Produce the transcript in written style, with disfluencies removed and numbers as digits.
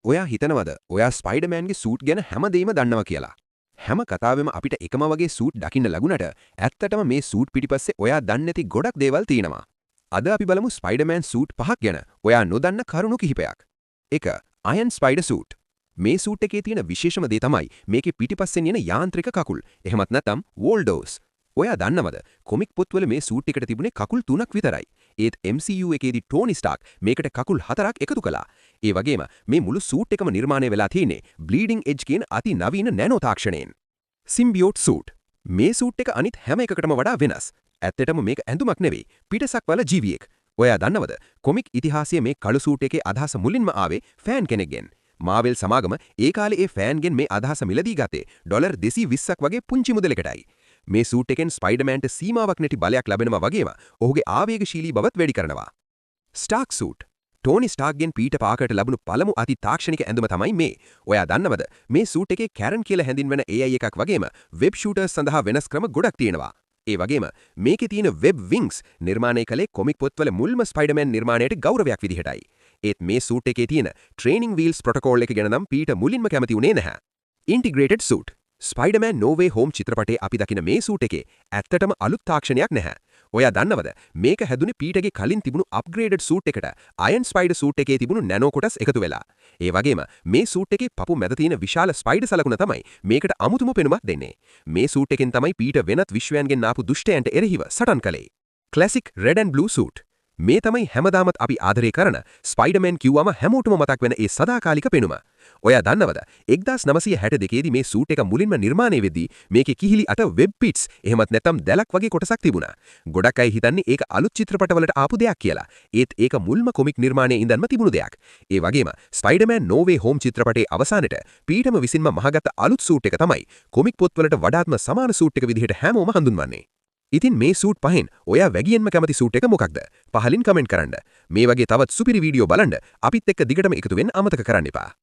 ඔයා හිතනවද ඔයා ස්පයිඩර්මෑන්ගේ සූට් ගැන හැමදේම දන්නවා කියලා? හැම කතාවෙම අපිට එකම වගේ සූට් දකින්න ලැබුණට ඇත්තටම මේ සූට් පිටිපස්සේ ඔයා දන්නේ නැති ගොඩක් දේවල් තියෙනවා. අද අපි බලමු ස්පයිඩර්මෑන් සූට් පහක් ගැන ඔයා නොදන්න කරුණු කිහිපයක්. 1. අයන් ස්පයිඩර් සූට්. මේ සූට් එකේ තියෙන විශේෂම දේ තමයි මේකේ පිටිපස්සෙන් එන යාන්ත්‍රික කකුල්. එහෙමත් නැත්නම් වෝල්ඩෝස්. ඔයා දන්නවද කොමික් පොත්වල මේ සූට් එකට තිබුණේ කකුල් තුනක් විතරයි. ඒත් MCU එකේදී ටෝනි ස්ටාර්ක් මේකට කකුල් හතරක් එකතු කළා. ඒ වගේම මේ මුළු සූට් එකම නිර්මාණය වෙලා තියෙන්නේ බ්ලීඩින් එජ් කියන අති නවීන නැනෝ තාක්ෂණයෙන්. සිම්බියෝට් සූට්. මේ සූට් එක අනිත් හැම එකකටම වඩා වෙනස්. ඇත්තටම මේක ඇඳුමක් නෙවෙයි, පිටසක්වල ජීවියෙක්. ඔයා දන්නවද කොමික් ඉතිහාසයේ මේ කළු සූට් එකේ අදහස මුලින්ම ආවේ ෆෑන් කෙනෙක්ගෙන්. මාවෙල් සමාගම ඒ කාලේ ඒ ෆෑන්ගෙන් මේ අදහස මිලදී ගත්තේ ඩොලර් 220ක් වගේ පුංචි මුදලකටයි. මේ සූට් එකෙන් ස්පයිඩර්මෑන්ට සීමාවක් නැති බලයක් ලැබෙනවා වගේම ඔහුගේ ආවේගශීලී බවත් වැඩි කරනවා. ස්ටාර්ක් සූට්. ටෝනි ස්ටාර්ක්ගෙන් පීටර් පාකර්ට ලැබුණු පළමු අති තාක්ෂණික ඇඳුම තමයි මේ. ඔයා දන්නවද මේ සූට් එකේ කැරන් කියලා හැඳින්වෙන AI එකක් වගේම වෙබ් ෂූටර්ස් සඳහා වෙනස් ක්‍රම ගොඩක් තියෙනවා. ඒ වගේම මේකේ තියෙන වෙබ් වින්ග්ස් නිර්මාණය කළේ කොමික් පොත්වල මුල්ම ස්පයිඩර්මෑන් නිර්මාණයට ගෞරවයක් විදිහටයි. ඒත් මේ සූට් එකේ තියෙන ට්‍රේනින් වීල්ස් ප්‍රොටෝකෝල් එක ගැන නම් පීටර් මුලින්ම කැමති වුණේ නැහැ. Integrated suit. ස්පයිඩර්මෑන් නෝ වේ හෝම් චිත්‍රපටයේ අපි දකින මේ සූට් එකේ ඇත්තටම අලුත් තාක්ෂණයක් නැහැ. ඔයා දන්නවද මේක හැදුනේ පීටර්ගේ කලින් තිබුණු අප්ග්‍රේඩඩ් සූට් එකට අයන් ස්පයිඩර් සූට් එකේ තිබුණු නැනෝ කොටස් එකතු වෙලා. ඒ වගේම මේ සූට් එකේ පපු මැද තියෙන විශාල ස්පයිඩර් සලකුණ තමයි මේකට අමුතුම පෙනුමක් දෙන්නේ. මේ සූට් එකෙන් තමයි පීටර් වෙනත් විශ්වයන්ගෙන් ආපු දුෂ්ටයන්ට එරෙහිව සටන් කළේ. Classic red and blue suit. මේ තමයි හැමදාමත් අපි ආදරය කරන ස්පයිඩර්මෑන් කිව්වම හැමෝටම මතක් වෙන ඒ සදාකාලික පෙනුම. ඔයා දන්නවද 1962 දී මේ සූට් එක මුලින්ම නිර්මාණය වෙද්දී මේකේ කිහිලි අත වෙබ් පිට්ස් එහෙමත් නැත්නම් දැලක් වගේ කොටසක් තිබුණා. ගොඩක් අය හිතන්නේ ඒක අලුත් චිත්‍රපටවලට ආපු දෙයක් කියලා. ඒත් ඒක මුල්ම කොමික් නිර්මාණයේ ඉඳන්ම තිබුණු දෙයක්. ඒ වගේම ස්පයිඩර්මෑන් නෝ වේ හෝම් චිත්‍රපටයේ අවසානෙට පීටර්ම විසින්ම මහගත්ත අලුත් සූට් එක තමයි කොමික් පොත්වලට වඩාත්ම සමාන සූට් එක විදිහට හැමෝම හඳුන්වන්නේ. ඉතින් මේ සූට් පහෙන් ඔයා වැඩියෙන්ම කැමති සූට් එක මොකක්ද? පහලින් කමෙන්ට් කරන්න. මේ වගේ තවත් සුපිරි වීඩියෝ බලන්න අපිත් එක්ක දිගටම එකතු වෙන්න අමතක කරන්න එපා.